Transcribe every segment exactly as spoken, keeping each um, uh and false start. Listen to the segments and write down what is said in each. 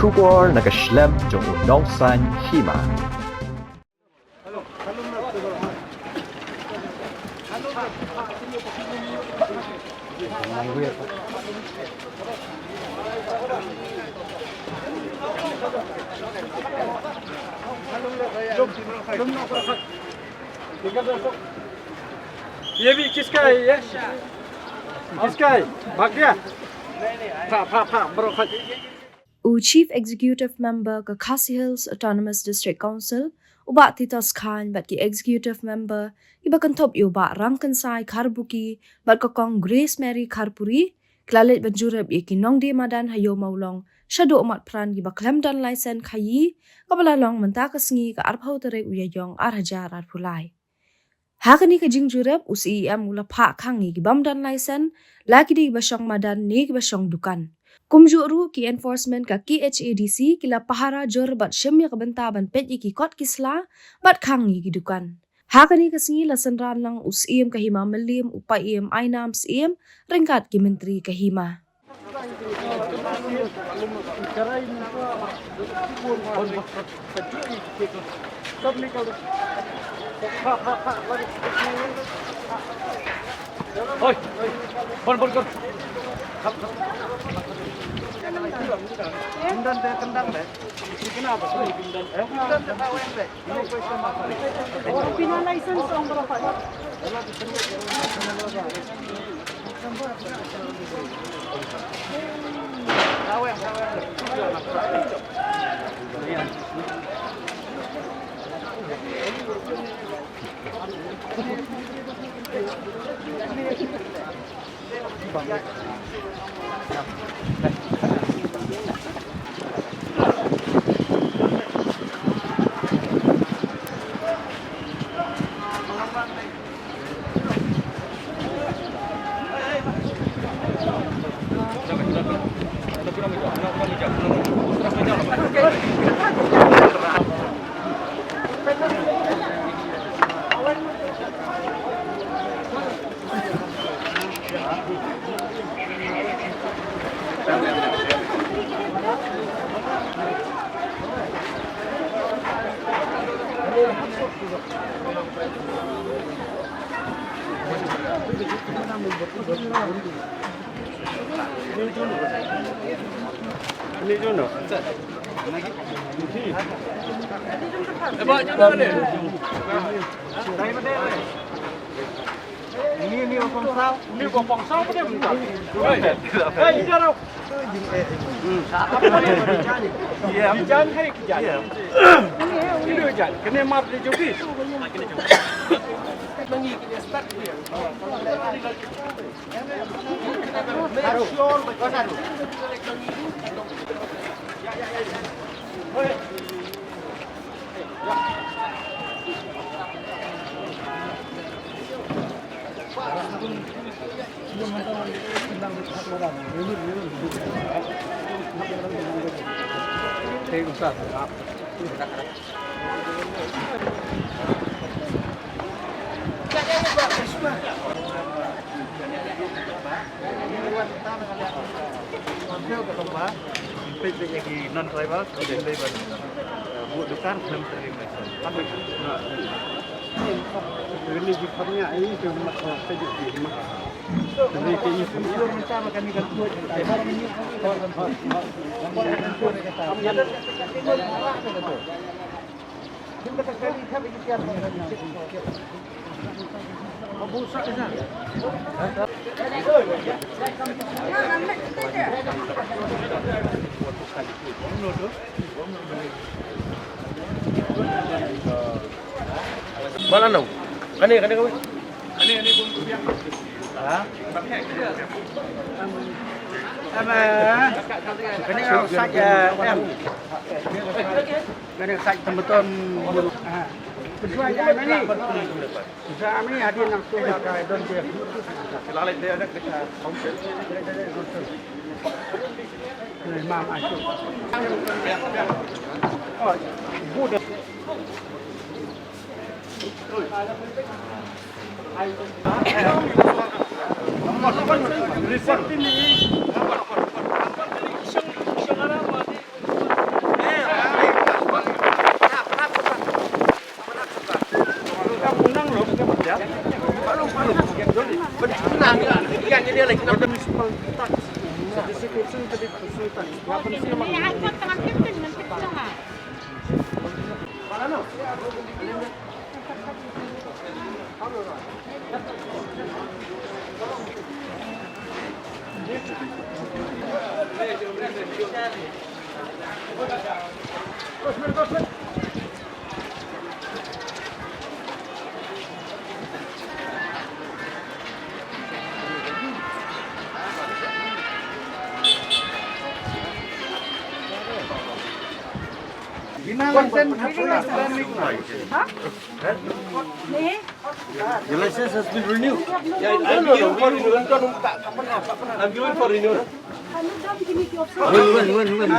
Khubor na ka shlem jong u nongsan hima. ये भी किसका है ये? किसका है? भाग गया? फा, फा, फा, बड़ो खा। U Chief Executive Member ka Khasi Hills Autonomous District Council, u Bah Titos Chyne bad ki Executive Member kiba kynthup ïa u Bah Rangkynsai Kharbuki bad ka Kong Grace Mary Kharpuri, ki la leit ban jurip ïa ki nongdie madan ha Ïew Mawlong shaduh Matpran kiba khlem don laisen khaïi, kaba la long mynta ka sngi ka arphew tarik u Ïaïong ar hajar arphew lai. Ha kane ka jingjurip, u C E M u la phah khang ïa ki bym don laisen, la ki dei kiba shong madan ne kiba shong dukan. Kumjuh ruh ki enforcement ka K H A D C ki la pahara jur bad shim ïa ka bynta ban peit ïa ki kot ki sla bad khang ïa ki dukan. Ha kane ka sngi la synran lang u Syiem ka Hima Mylliem, u Paiem Ainam Syiem, ryngkat ki myntri ka Hima. Ini, ini, Bapong Saw. Ini Bapong Saw ke dia minta? Hei, hei, ija rau. Ijan, hei, ijan. Ini ijan. Kena mar dia jogi. Malan dong. Kane, kane, kane. Kane, kane, kane. Ha? Em, eh, kane, eh, sait, eh, em. Kane sait tymbeton. Ha. Bersua ya, kane. Sa ami hadin nang tu ka don dia. Imam Asyik. Oh, bu dia. Your license has been renewed. Yeah, I'm giving for renewal. I'm giving for renewal. When, when, when, when?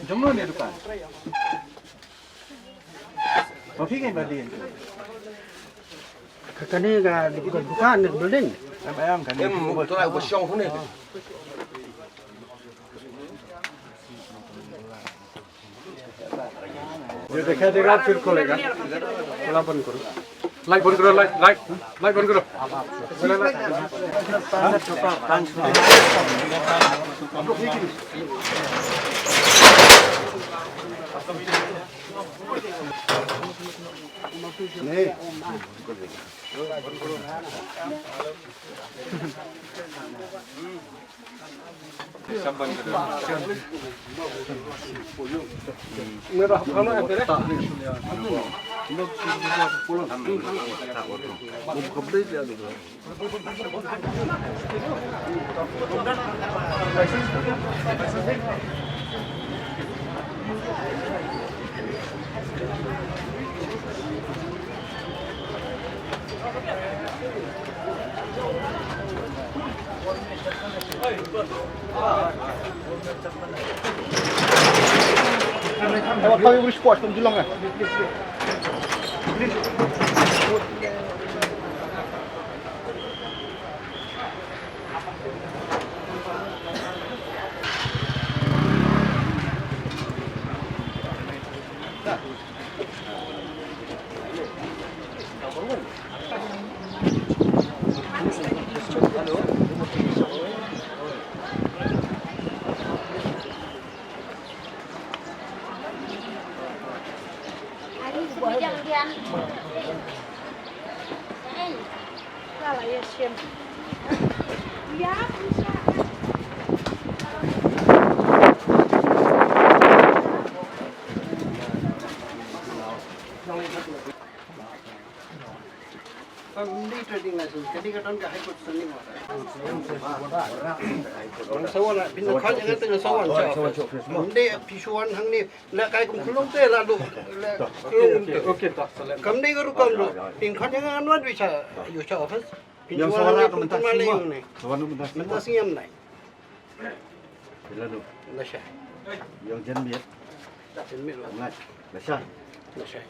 Jom no ne dukan. Ba phi kein ba dien. Ka kane ka dukan, dukan ne building. Em em kane. Em, tu lai ba shong tu ne. ये देखा देगा फिर खोलेगा। Light बंद करो, light, light, light बंद करो। Ym dei trading license, ka dei ka don ka High Court standing order. Nang sa wan, phin khot ïa nga te nga sa wan sha office. Ym dei phi shu wan hangne, leh kai kum khlong te la duh, leh khlong te. Kam dei ka rukom ruh. Phin khot ïa nga ngan wan sha, ïa sha office. Phin shu wan hangne, phin wan hangne. Mynta sngem nai. Phi la duh. Lashai. Ïong jan miet. Jan miet. Ngai. Lashai. Lashai.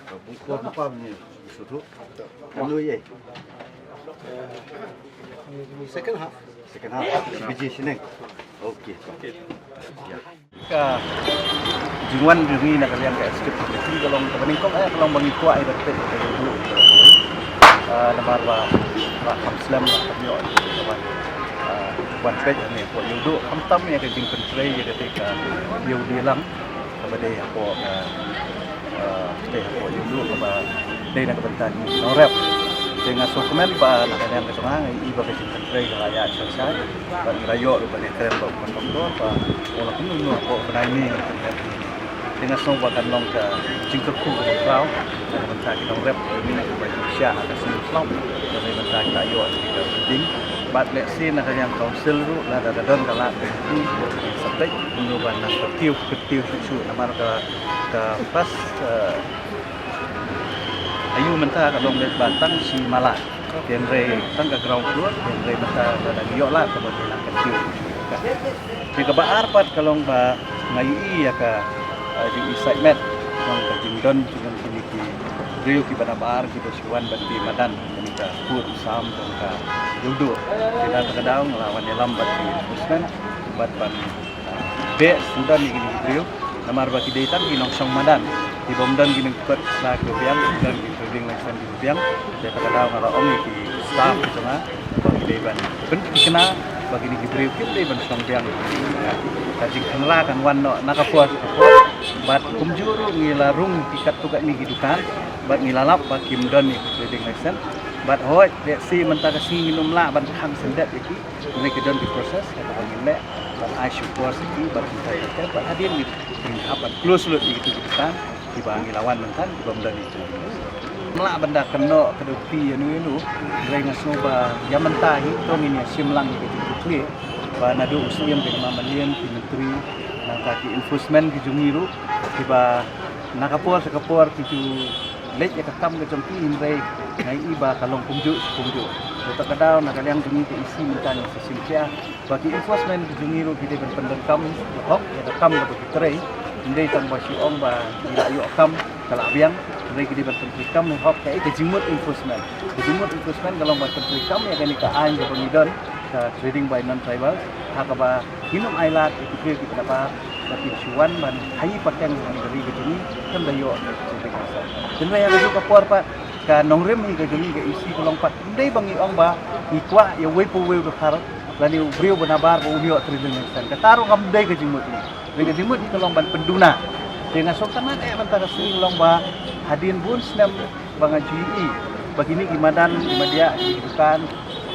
Ka bungkor bungkor ni. Suthu. Kanu ye. Eh, second half. Second half. Biji sining. Okay. Okay. Ya. Ka jingwan jong ngi na ka liang ka executive committee ka long kaba nyngkong, eh, ka long ba ngi kwah ïa ka peit ka ïoh. Ah, namar ba, ba kham slem ba kham ïoh ïa ka wan, ah, wan peit hangne hapoh Ïewduh, khamtam ïa ka jingpyntrei ïa kata ka Ïewdilang kaba dei hapoh ka, ah, kata hapoh Ïewduh kaba dei na ka bynta jong ngi ki nongrep. Te nga sngewkmen ba na ka liang ka jong nga ngi i ba ka jingpyntrei ka la ïaid shai shai bad ngi la ïoh ruh ba dei kren bad u doktor ba u la kumno kumno hapoh u bnai ne. Te nga sngew ba kan long ka jingkyrkhu kaba khraw na ka bynta ki nongrep jong ngi kiba ju shah ha ka sien slap, na ka bynta ki la ïoh ïa ka building. Bad lehse na ka liang council ruh lada ka don ka lad ka jong ki, sa peit kumno ban nang kyntiew, kyntiew shuh shuh namar ka, ka first, eh, aïu mynta ka long beit ba tang shi malat. Hynrei tang ka ground floor, hynrei mynta lada ngi ïoh lad ka ban nang kyntiew shuh shuh. Te kaba ar pat ka long ba nga ïohi ïa ka, eh, jingïasaid met jong ka jingdon jong kine ki briew kiba nabar kiba shu wan ban die madan kane ka kur sam jong ka Ïewduh. Te na kata ka daw nga la wan ïalam bad ki enforcement bad ban, ah, beh sngewdon ïa kine ki briew namar ba ki dei tang ki nongshong madan, ki bym don ki nongkot sla kiba biang, ki bym don ki trading license kiba biang. Te na kata ka daw nga la ong ïa ki staff ki jong nga ba ki dei ban pynthikna ba kine ki briew kim dei ban shong biang. Ka jingkhangla kan wan noh na ka por sha ka por. Bad kumjuh ruh ngi la rung ki katto katne ki dukan bad ngi la lap ba kim don ïa ki trading license. Bad hooid, lehse mynta ka sngi ngin ym lah ban khang syndet ïa ki. Ngi ki don ki process kaba ngin leh ban ai shukor sha ki bad kumta kumta. Bad hadien ngi, ngi hap ban close lut ïa kito ki dukan kiba ngi la wan mynta ki bym don ïa ki. Ym lah ban da kynnoh ka dei phi ïa no ïa no. Hynrei nga sngew ba ïa mynta hi to ngin ïa shim lang ïa ka jingkitkhlieh ba naduh u Syiem ka Hima Mylliem, ki myntri, nangta ki enforcement ki jong ngi ruh kiba na ka por sha ka por ki ju leit ïa ka kam ka jong ki, hynrei nga ïohi ba ka long kumjuh shi kumjuh. Te na kata ka daw na ka liang jong ngi ka E C mynta ngi sa shim khia ba ki enforcement ki jong ngi ruh ki dei ban pyndonkam hok ïa ka kam kaba ki trei. Ym dei tang ba shu ong ba ngi la ïoh kam ka la biang, hynrei ki dei ban pyntreikam hok kaei ka jingmut enforcement. Ka jingmut enforcement ka long ban pyntreikam ïa kane ka aiñ kaba ngi don, ka trading by non-tribal, ha kaba ngin ym ailad ïa ki briew kiba nabar ba kin shu wan ban haei pateng ha kane ka ri ka jong ngi, kan da ïoh. Hynrei ha kajuh ka por pat ka nongrim hi ka jong ngi ka E C ka long pat, ym dei ba ngi ong ba ngi kwah ïa uwei pa uwei u dkhar lane u briew ba nabar ba un ïoh trading license. Kata ruh kam dei ka jingmut ngi. Hynrei ka jingmut ngi ka long ban pynduna. Te nga sngewtynnat eh mynta ka sngi ka long ba hadien bun snem ba nga ju ïohi ba kine ki madan, ki madiah, ki dukan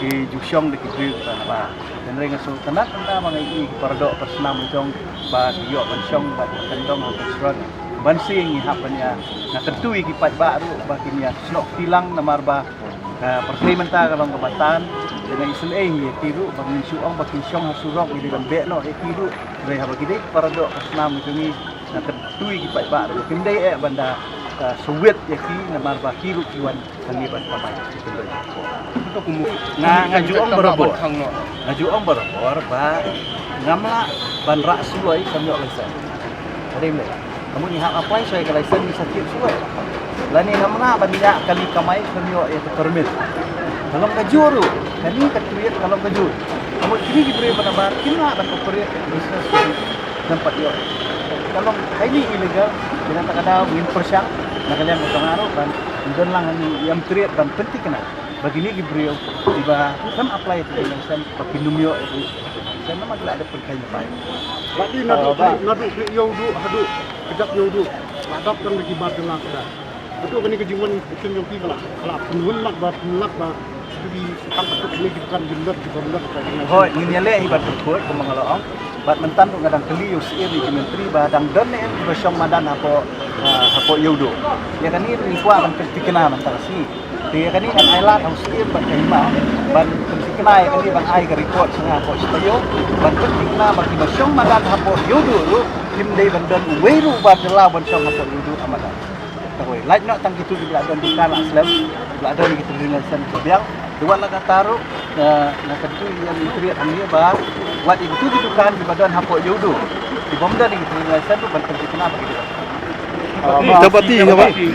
ki ju shong da ki briew kiba nabar. Hynrei nga sngewtynnat mynta ba nga ïohi ki paradoh parasnam la jong ba ki ïoh ban shong bad kyndong ha ka surok. Ban sien ngi hap ban ïa, nga kyntu ïa ki paidbah ruh ba kin ïa snoh kti lang namar ba ka pyrthei mynta ka long kaba tan. Te nga isynei ïa ki ruh ba ngin shu ong ba kin shong ha surok, ngi dei ban beh noh ïa ki ruh. Hynrei haba ki dei ki paradoh parasnam la jong ngi, nga kyntu ïa ki paidbah ruh ba kim dei eh ban da, ah, shu wit ïa ki namar ba ki ruh ki wan hangne ban kamai. Nga, nga ju ong barabor. Nga ju ong barabor ba ngam lah ban rah suloi kam ïoh license. Ka dei mynta ka mut ngi hap apply sha ka license ngi sa thied suloi. Lane ngam lah ban ïa kali kamai kam ïoh ïa ka permit. Ka long kajuh ruh, kane ka trade ka long kajuh. Ka mut kine ki briew ba nabar kim lah ban operate business. Namar pat ïoh ka long highly illegal. Te na kata ka daw ngin pyrshang na ka liang ka jong nga ruh ban don lang hangne ïa trade ban pynthikna ba kine ki briew kiba kam apply ïa ka license ba kin ym ïoh ïa ka license namar ki la dep pynkheiñ na pai. Bad i naduh, naduh Ïewduh haduh ka dap Ïewduh la dap tang da ki bar jylla. Haduh kane ka jingwan ka jong ki ka la, ka la pynhun mat ba pynlap ba ki tang ka tuk ne ki dukan jylla ki bym don ka. Hooid, ngin ïaleh hi ban pynkut kumba nga la ong. Bad mynta ruh nga dang kylli ïa u Syiem ne ki myntri ba dang don ne em kiba shong madan hapoh, ah, hapoh Ïewduh. Ïa kane ruh ngi kwah ban pynthikna mynta ka sngi. Te ïa kane ngan ailad ha u Syiem bad ka Hima ban pynthikna ïa kane, ban ai ka report sha nga hapoh Shipaïo ban pynthikna ba kiba shong madan hapoh Ïewduh ruh kim dei ban don uwei ruh uba jylla ban shong hapoh Ïewduh ha madan. Kawei, lait noh tang kito kiba la don dukan la slem, kiba la don kito trading license kiba biang. Te wat la katta ruh, eh, nga kyntu ïa u Myntri hangne ba wat ïa kito ki dukan kiba don hapoh Ïewduh, ki bym don ïa ki trading license ruh ban pynthikna ba ki don. Tabati, tabati.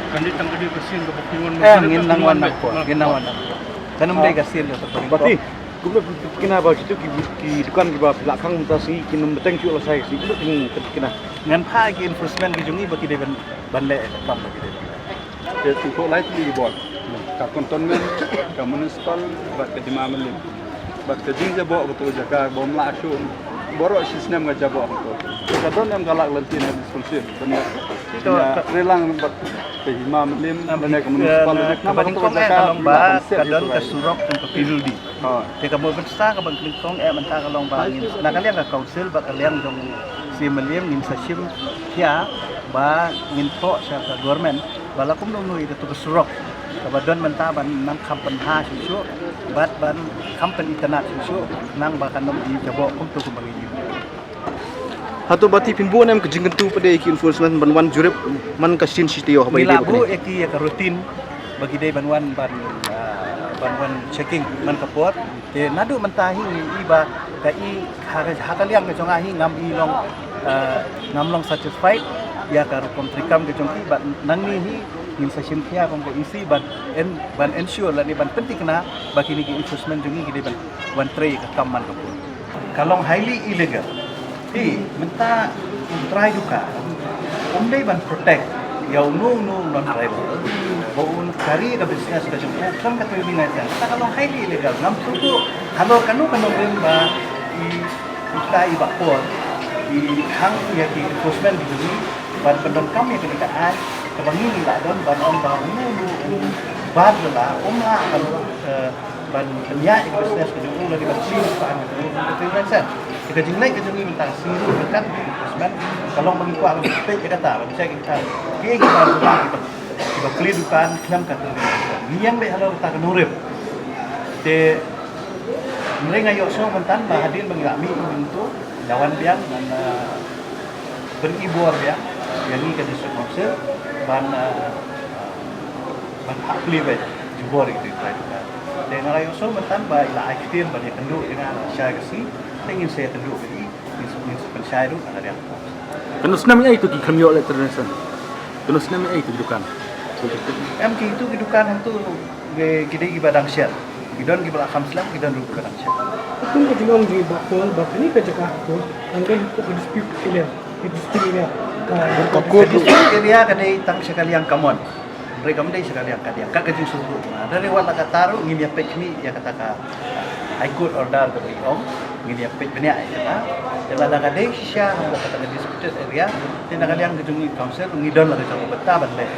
Kan dei tang ka dei ka sien kaba pynwan. Eh, ngin nang wan nangpor, ngin nang wan nangpor. Kan ym dei ka sien ka pynwan. Bati. Kumno phi pynthikna ba kito ki, ki dukan kiba phi la khang mynta sngi kin ym bteng shuh lashai ka sngi? Kumno phi pynthikna? Ngan phah ïa ki enforcement ki jong ngi ba ki dei ban, ban leh ïa ka kam ba ki dei ban leh. Te sngewthuh lai tylli ki bor. Ka cantonment, ka municipal bad ka Hima Mylliem. Bad ka jingjaboh kato ka jaka ba ym lah shuh. Baroh shi snem nga jaboh kato. Te ka don em ka lad lynti na dispensary ban ïa, ban ïa trei lang bad ka Hima Mylliem ban ïa ka municipal. Kaba nyngkong eh ka long ba ka don ka surok jong ka Piruldi. Te ka mut mynta kaba nyngkong eh mynta ka long ba ngin, na ka liang ka council bad ka liang jong Syiem Mylliem ngin sa shim khia ba ngin thoh sha ka government ba la kumno kumno ïa kato ka surok, Ba don mynta ban nang kham pynha shuh shuh bad ban kham pynitynnad shuh shuh, nang ba kan ym i jaboh kumto kumba ngi i. Hato ba ti pynbun em ka jingkyntu pat de ki enforcement ban wan jurip man ka sien shi taïew haba i dei ba kane. Ngi la buh ïa ki ïa ka routine ba ki dei ban wan ban, ah, ban wan checking man ka por. Te naduh mynta hi ngi i ba ka i ha ka, ha ka liang ka jong nga hi ngam i long, ah, ngam long satisfied ïa ka rukom treikam ka jong ki, bad nangne hi ngin sa shim khia kum ka E C ban en, ban ensure lane ban pynthikna ba kine ki enforcement jong ngi ki dei ban wan trei ka kam man ka por. Ka long highly illegal. Te mynta u trai dukan um dei ban protect ïa uno uno u non driver ba un carry ka business ka jong u khlem ka training license. Kata ka long highly illegal. Ngam sngewthuh halor kano kano rim ba i, i trai i Bah Paul i hang ïa ki enforcement ki jong ngi ban pyndonkam ïa kane ka aiñ kaba ngi ngi la don ban ong ba uno uno u bar jylla um lah ban, eh, ban pynïaid ïa ka business ka jong u lane ban plie ban pang ïa ka jong u ka training license. Ïa ka jingleit ka jong ngi mynta ka sngi ruh ryngkat bad enforcement ka long ba ngi kwah ban peit ïa kata, ban check ïa kata. Kiei kiba, kiba, kiba plie dukan khlem ka training license. Ngi ïeng beit halor kata ka nongrim. Te hynrei nga ïohsngew mynta ba hadien ba ngi la mih mynta la wan biang ban, eh, ban i bor biang ïa ngi ka District Council ban, eh, ban hap plie beit jubor ïa ki trai dukan. Te nga la ïohsngew mynta ba i la ai ktien ban ïakynduh ïa nga sha ka sngi, te ngin sa ïakynduh bad i, ngin sa, ngin sa pynshai ruh ha ka liang. Kano snem ïa itu ki khlem ïoh leh training license? Kano snem ïa itu ki dukan? Em, ki itu ki dukan hangtu ki, ki dei kiba dang shet. Ki don kiba la kham slem, ki don ruh kiba dang shet. Kum ka jingong jong i Bah Paul ba kane ka jaka tu ka dei hapoh ka dispute area, ka dispute area. Ka, ka court, dispute area ka dei tang sha ka liang ka mon. Hynrei kam dei sha ka liang ka diang, ka, ka jingsngewthuh. Hynrei wat la katta ruh ngim ïa peit khmih ïa kata ka High Court order kaba i ong, ngin ïa peit bniah ïa kata. Te lada ka dei shisha hapoh kata ka disputed area, te na ka liang ka jong ngi council ngi don la ka jong ka bynta ban leh.